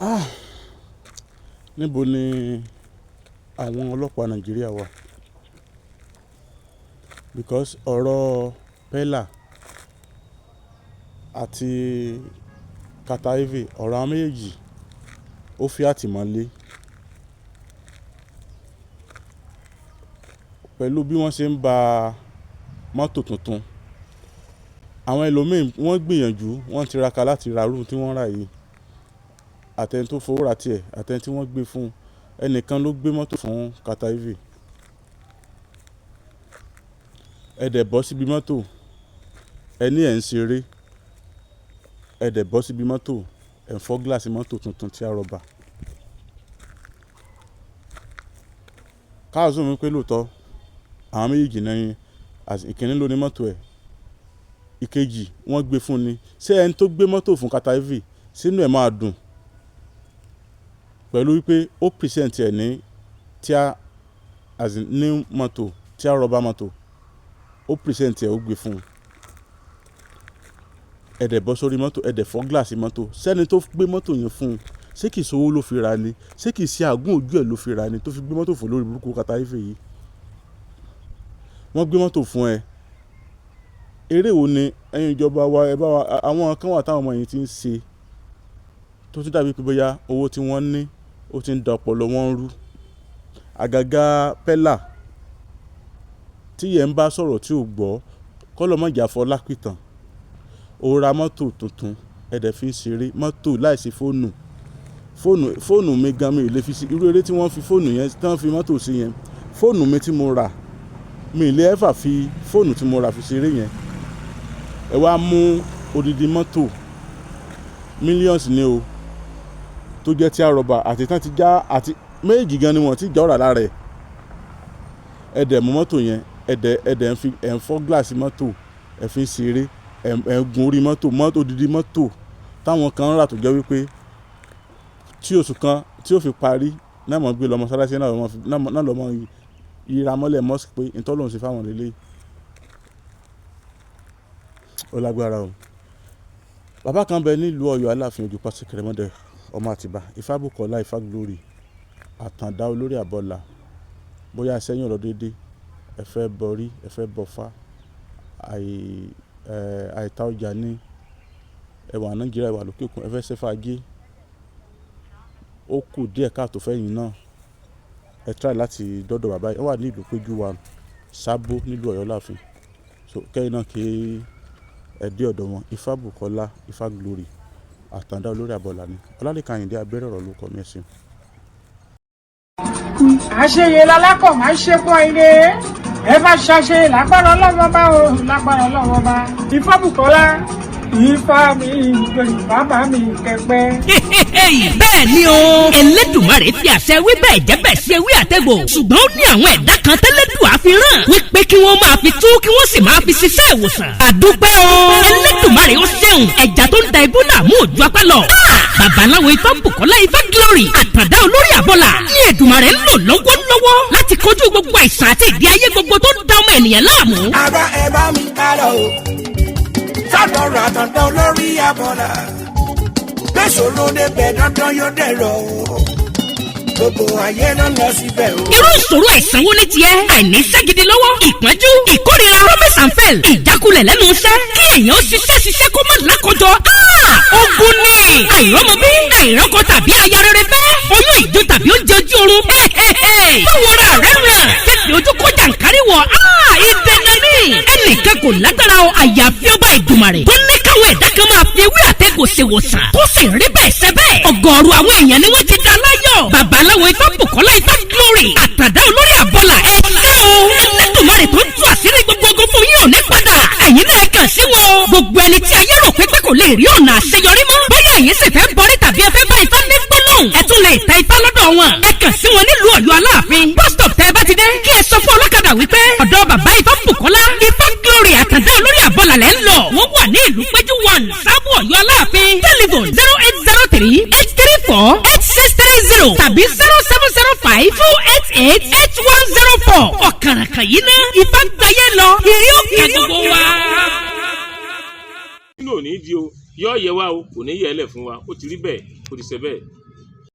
Ah! Níbo ni àwọn ọlọ́pàá Nàìjíríà wà? Because ọ̀rọ̀ Peller àti Carter Efe, ọ̀rọ̀ àwọn méjèèjì ó fi àtìmọ́lé. Pẹ̀lú bí wọ́n ṣe ń ba mọ́tò tuntun. Àwọn ẹlòmíì wọ́n gbìyànjú, wọ́n tiraka láti ra irú tí wọ́n rà yìí. Àti ẹni tó fowó ra tiẹ̀, àti ẹni tí wọ́n gbé fún. Ẹnìkan ló gbé mọ́tò fún Carter Efe. Ẹ dẹ̀ bọ́ síbi mọ́tò, ẹ ní ẹ̀ ń ṣeré. Ẹ dẹ̀ bọ́ síbi mọ́tò, ẹ̀ ń fọ́ gíláàsì mọ́tò tuntun tí a rọ̀bà. Ká assume wípé lóòótọ́ àwọn méjèèjì náà as ìkíní ló ní mọ́tò ẹ̀, ìkejì wọ́n gbé fún ni. Ṣé ẹni tó gbé mọ́tò fún Carter Efe sínú ẹ̀ máa dùn pẹ̀lú wípé ó present ẹ̀ ní tí a as in ní mọ́tò tí a rọ̀bà mọ́tò, ó present ẹ̀ ó gbé fún un. Ẹ dẹ̀ bọ́ sórí mọ́tò, ẹ dẹ̀ fọ́ gíláàsì mọ́tò. Ṣé ẹni tó gbé mọ́tò yẹn fún un, ṣé kìí ṣe owó ló fi ra ni? Ṣé kìí ṣe àgún ojú ẹ̀ ló fi ra ni tó fi gbé mọ́tò fún olórí burúkú Carter Efe yìí? Wọ́n gbé mọ́tò fún ẹ. Eré wo ni ẹ̀yin ìjọba wa, ẹ bá wa, àwọn kan wà táwọn ọmọ yìí tí ń ṣe tó tún dàbí pé bóyá owó tí wọ́n ní ó ti ń da ọpọlọ wọn rú. Àgàgà Peller tí ìyẹn ń bá sọ̀rọ̀ tí ò gbọ́, kọ́ lọ́ mọ̀jà fọ́ lápìtàn. Ó ra mọ́tò tuntun, ẹ dẹ̀ fi ń ṣeré mọ́tò láìsí fóònù. Fóònù, fóònù mi gan mi ò lè fi sí irú eré tí wọ́n fi fóònù yẹn, tí wọ́n fi mọ́tò sí yẹn. Fóònù mi tí mo rà, mi ò lè ever fi fóònù tí mo rà fi ṣeré yẹn. Ẹ wá mú odidi mọ́tò millions ní o tó jẹ́ tí a rọ̀bà àti tán ti já àti méjì gan ni wọ́n ti já ọ̀rá lára ẹ̀. Ẹ dẹ̀ mú mọ́tò yẹn, ẹ dẹ̀ ń fi, ẹ̀ ń fọ́ gíláàsì mọ́tò, ẹ fi ń ṣeré, ẹ̀ ń gun orí mọ́tò, mọ́tò odidi mọ́tò táwọn kan ń rà tó jẹ́ wípé tí oṣù kan tí ó fi parí náà mọ̀ gbé lọ mọ́sálásí náà lọ́ mọ̀ yíra mọ́lẹ̀ mosque pé ìtọ́ lòun ṣe fáwọn lélẹ̀. Ó lágbára o. Bàbá kan bẹ nílùú Ọ̀yọ́ Aláàfin Òjó Pàṣẹ Kẹrẹmọdé ọmọ Àtìbà, Ifábùkọ́lá Ifáglory, Àtàndá olórí Àbọ̀là. Bóyá sẹ́yìn ọ̀rọ̀ dédé, ẹ fẹ́ bọrí, ẹ fẹ́ bọfá, àìta ọjà ní ẹwà Nàìjíríà, ẹwà lókè òkun, ẹ fẹ́ ṣẹ́fà ajé. Ó kù díẹ̀ káàtó fẹ́yìn náà. Ẹ try láti dọ́dọ̀ bàbá yìí. Ó wà ní ìlú Péjú wa, Sábó nílùú Ọ̀yọ́ Aláàfin. So kẹ́yìn náà kí ẹ dé ọ̀dọ̀ wọn. Ifábùkọ́lá Ifáglory, Àtàndá olórí Àbọ̀là ni. Ọlálékan Àyìndé abẹ́rẹ́ ọ̀rọ̀ ló kọ mí ẹ̀sìn. Àṣeyẹ lalákọ̀ máa ń ṣe pọ́n ire. Ẹ bá ṣàṣe lágbára Ọlọ́run bá o, lágbára Ọlọ́run bá. Ifábùkọ́lá, Ifá mi bàbá mi kẹpẹ. Bẹ́ẹ̀ ni o, Ẹlẹ́dùmarè fi àṣẹ wí bẹ́ẹ̀ jẹ́ bẹ́ẹ̀ ṣe wí àtẹ̀gbò. Ṣùgbọ́n ó ní àwọn ẹ̀dá kan tẹ́lẹ̀dùn àfihàn wípé kí wọ́n máa fi tú kí wọ́n sì máa fi ṣiṣẹ́ ìwòsàn. Àdúpẹ́ o, Ẹlẹ́dùmarè ó ṣeun. Ẹja tó ń da ibú náà mú òjò apá lọ. Babaláwo Ifábùkọ́lá Ifáglory, Àtàndá olórí Àbọ̀là ní Èdùmàrè ń lò lọ́wọ́lọ́wọ́ láti kojú gbogbo àìsàn àti ìdí ayé gbogbo tó ń da ọmọ ènìyàn láàmú. Àbá ẹ bá mi ká lọ o, sọ́dọ̀ Àtàndá olórí Àbọ̀là. Gbèsòrò débẹ̀ dandan yóò dẹ̀rọ̀ o. Gbogbo ayé ló lọ síbẹ̀ o. Irú ìṣòro àìsàn wo ni tiẹ̀? Àìníṣẹ́ gidi lọ́wọ́, ìpọ́njú, ìkórira, promise and fail, ìjákulẹ̀ lẹ́nu iṣẹ́, kí èèyàn ṣiṣẹ́ ṣiṣẹ́ kó má lákọjọ. Ogun ni àìrọ́mọbí, àìrọ́kọ tàbí aya rere fẹ́, oyún ìjó tàbí oúnjẹ ojú oorun. Báwo ra rẹ̀ rẹ̀ fífi ojú kó jàǹkárí wọ̀? Ìdènà ni ẹnìkan kò lágbára o, àyàfi ọba Èdùmàrè tó ní káwọn ẹ̀dá kan máa fi ewé àtẹ̀gùn ṣèwòsàn tó sì rí bẹ́ẹ̀ ṣe bẹ́ẹ̀. Ọ̀gọ̀ọ̀rọ̀ àwọn èèyàn ni wọ́n ti dá láyọ̀. Babaláwo Ifábùkọ́lá Ifáglory, Àtàndá olórí Àbọ̀là, ẹ ṣé o. Ẹlẹ́dùmarè tó ń tú àṣírí gbogbo ogun fún yín ò ní padà. Ẹ̀yin náà kàn sí wọn. Gbogbo ẹni tí ayé rò pé kò lè rí ọ̀nà àṣeyọrí mọ́. Bóyá ẹ̀yin sì fẹ́ bọrí tàbí ẹ fẹ́ bá Ifá ní gbólóhùn. Ẹ tún lè tẹ Ifá lọ́dọ̀ wọn. Ẹ kàn sí wọn nílùú Ọ̀yọ́ Aláàfin. Bus stop tẹ́ ẹ bá ti dé. Kí ẹ sọ fún ọlọ́kadà wípé ọ̀dọ̀ bàbá Ifábùkọ́lá Ifáglory, Àtàndá olórí Àbọ̀là lẹ́ ń lọ. Wọ́n wà ní ìlú Péjú 1, Sábò, Ọ̀yọ́ Aláàfin. Telephone 08038348630 tàbí 07052888104. Ọ̀kàràkàn yìí ná Ifá gbayé lọ, ìrí òkè gbogbo wa. Nínú òní di o, yọ yẹ wa o, kò ní yẹ ẹ lẹ̀ fún wa. Ó ti rí bẹ́ẹ̀, ó ti ṣe bẹ́ẹ̀.